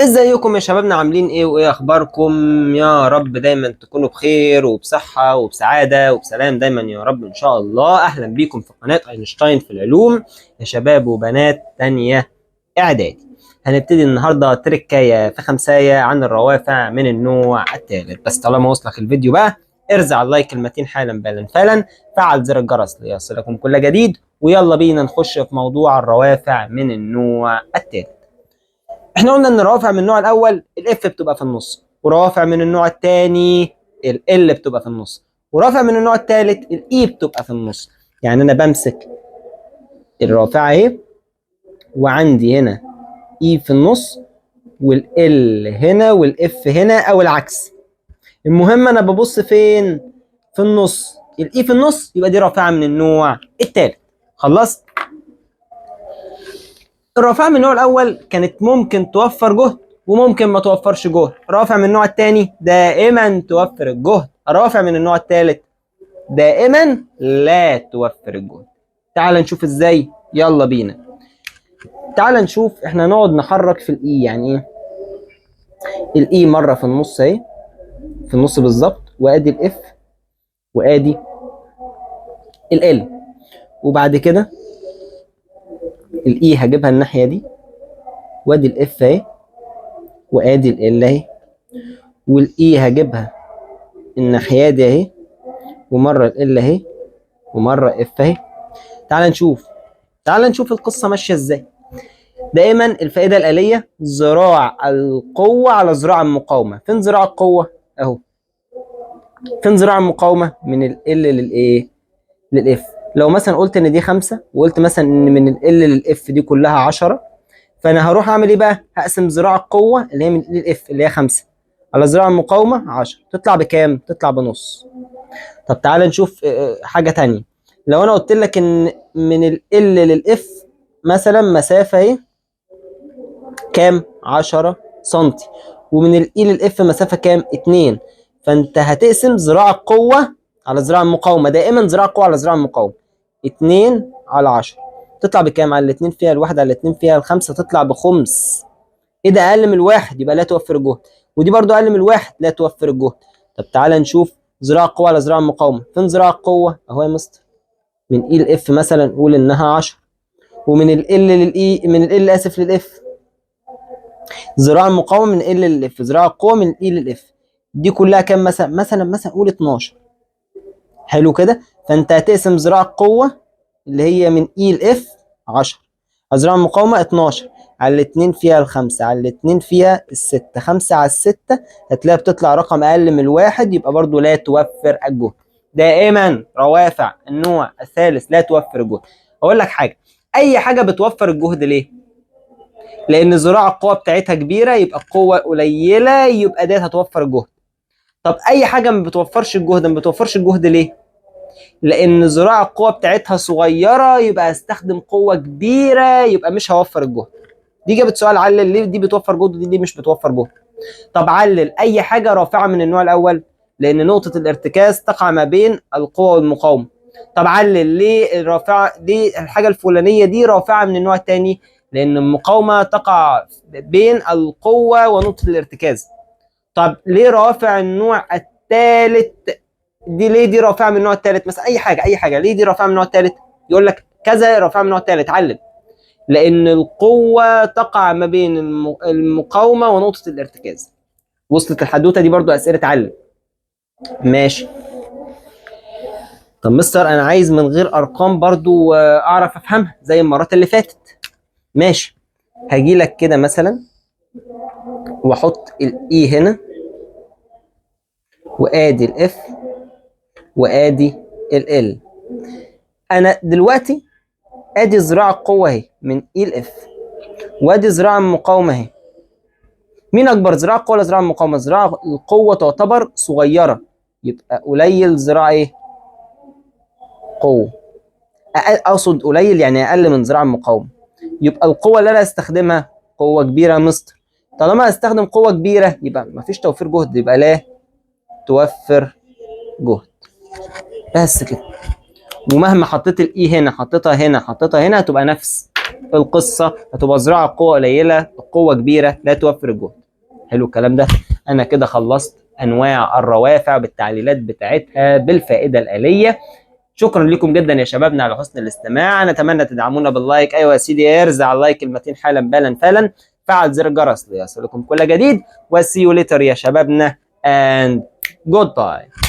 ازيكم يا شبابنا، عاملين ايه وايه اخباركم؟ يا رب دايما تكونوا بخير وبصحة وبسعادة وبسلام دايما يا رب ان شاء الله. اهلا بيكم في قناة اينشتاين في العلوم يا شباب وبنات تانية اعدادي. هنبتدي النهاردة تركاية في خمساية عن الروافع من النوع الثالث. بس طالما وصلك الفيديو بقى ارزع ال like المتين حالا بالا فعلا، فعل زر الجرس ليصلكم كل جديد، ويلا بينا نخش في موضوع الروافع من النوع الثالث. احنا قلنا ان الروافع من النوع الاول ال F بتبقى في النص، وروافع من النوع الثاني L بتبقى في النص، ورافع من النوع الثالث ال E بتبقى في النص. يعني انا بمسك الرافعه اهي، وعندي هنا E في النص وال L هنا وال F هنا او العكس. المهم انا ببص فين؟ في النص. ال E في النص يبقى دي رافعه من النوع الثالث. خلصت؟ الرافعه من النوع الاول كانت ممكن توفر جهد وممكن ما توفرش جهد. الرافع من النوع الثاني دائما توفر الجهد. الرافع من النوع الثالث دائما لا توفر الجهد. تعال نشوف ازاي، يلا بينا. تعال نشوف، احنا نقعد نحرك في ال E. يعني ايه ال E؟ مرة في النص اهي، في النص بالظبط، وادي ال F وادي L، وبعد كده ال E هجيبها الناحية دي، وادي ال F اهي وادي L اهي، وال E هجيبها الناحية دي اهي، ومرة L اهي ومرة F اهي. تعال نشوف، تعال نشوف القصة ماشية ازاي. دائما الفائدة الالية ذراع القوة على ذراع المقاومة. فين ذراع القوة؟ اهو. فين ذراع المقاومة؟ من L للايه؟ لل F. لو مثلا قلت ان دي 5، وقلت مثلا ان من L لل F دي كلها 10، فانا هروح اعمل ايه بقى؟ هقسم ذراع القوة اللي هي من L لل F اللي هي 5 على ذراع المقاومة 10، تطلع بكام؟ تطلع بنص. طب تعالى نشوف حاجة تانية. لو انا قلت لك ان من L لل F مثلا مسافة اهي كام؟ 10 سنتي، ومن ال E لل F مسافة كام؟ 2، فانت هتقسم ذراع القوة على ذراع المقاومة. دائما ذراع القوة على ذراع المقاومة، 2 على 10، تطلع بكام؟ على الاتنين فيها الواحد، على الاتنين فيها الخمسة، تطلع بخمس. ايه ده؟ اقل من الواحد، يبقى لا توفر الجهد. ودي برضو اقل من الواحد، لا توفر الجهد. طب تعالى نشوف ذراع القوة على ذراع المقاومة. فين ذراع القوة؟ اهو يا مستر، من E ل F مثلا قول انها 10، ومن L لل E، من L اسف لل F، ذراع المقاومة من L لل F، ذراع القوة من E لل F، دي كلها كام مثلا؟ مثلا قول 12. حلو كده. فانت هتقسم ذراع القوة اللي هي من E ل F 10 على ذراع المقاومة 12، على الاتنين فيها الخمسة، على الاتنين فيها الستة، 5 على الستة، هتلاقيها بتطلع رقم أقل من الواحد، يبقى برضو لا توفر الجهد. دائما روافع النوع الثالث لا توفر الجهد. أقول لك حاجة، أي حاجة بتوفر الجهد ليه؟ لأن ذراع القوة بتاعتها كبيرة، يبقى القوة قليلة، يبقى ديت هتوفر الجهد. طب أي حاجة ما بتوفرش الجهد، ما بتوفرش الجهد ليه؟ لأن ذراع القوة بتاعتها صغيرة، يبقى هستخدم قوة كبيرة، يبقى مش هوفر الجهد. دي جابت سؤال علل ليه دي بتوفر جهد ودي ليه مش بتوفر جهد. طب علل أي حاجة رافعة من النوع الأول، لأن نقطة الارتكاز تقع ما بين القوة والمقاومة. طب علل ليه الرافعة، ليه الحاجة الفلانية دي رافعة من النوع الثاني؟ لأن المقاومة تقع بين القوة ونقطة الارتكاز. طب ليه رافع النوع الثالث دي، ليه دي رافعة من النوع الثالث مثلا؟ أي حاجة، أي حاجة ليه دي رافعة من النوع الثالث؟ يقول لك كذا رافعة من النوع الثالث، علل لأن القوة تقع ما بين المقاومة ونقطة الارتكاز. وصلت الحدوتة دي؟ برضو أسئلة علل. ماشي. طب مستر أنا عايز من غير أرقام برضو، أعرف أفهمها زي المرات اللي فاتت. ماشي، هاجي لك كده مثلا وأحط ال E هنا، وآدي ال F وآدي L. أنا دلوقتي آدي ذراع القوة أهي من E ل F، وآدي ذراع المقاومة أهي. مين أكبر، ذراع القوة ولا ذراع المقاومة؟ ذراع القوة تعتبر صغيرة، يبقى قليل ذراع إيه؟ قوة. أقصد قليل يعني أقل من ذراع المقاومة. يبقى القوة اللي أنا هستخدمها قوة كبيرة يا مستر. طالما هستخدم قوة كبيرة يبقى مفيش توفير جهد، يبقى لا توفر جهد. بس كده. ومهما حطيت ال E هنا، حطيتها هنا، حطيتها هنا، هتبقى نفس القصه، هتبقى ذراع القوة قليله، القوة كبيره، لا توفر الجهد. حلو الكلام ده. انا كده خلصت انواع الروافع بالتعليلات بتاعتها بالفائدة الاليه. شكرا لكم جدا يا شبابنا على حسن الاستماع. نتمنى تدعمونا بال like. ايوه يا سيدي، ارزع ال like المتين حالا بالا فعلا، فعل زر الجرس ليصلكم كل جديد، و see you later يا شبابنا and goodbye.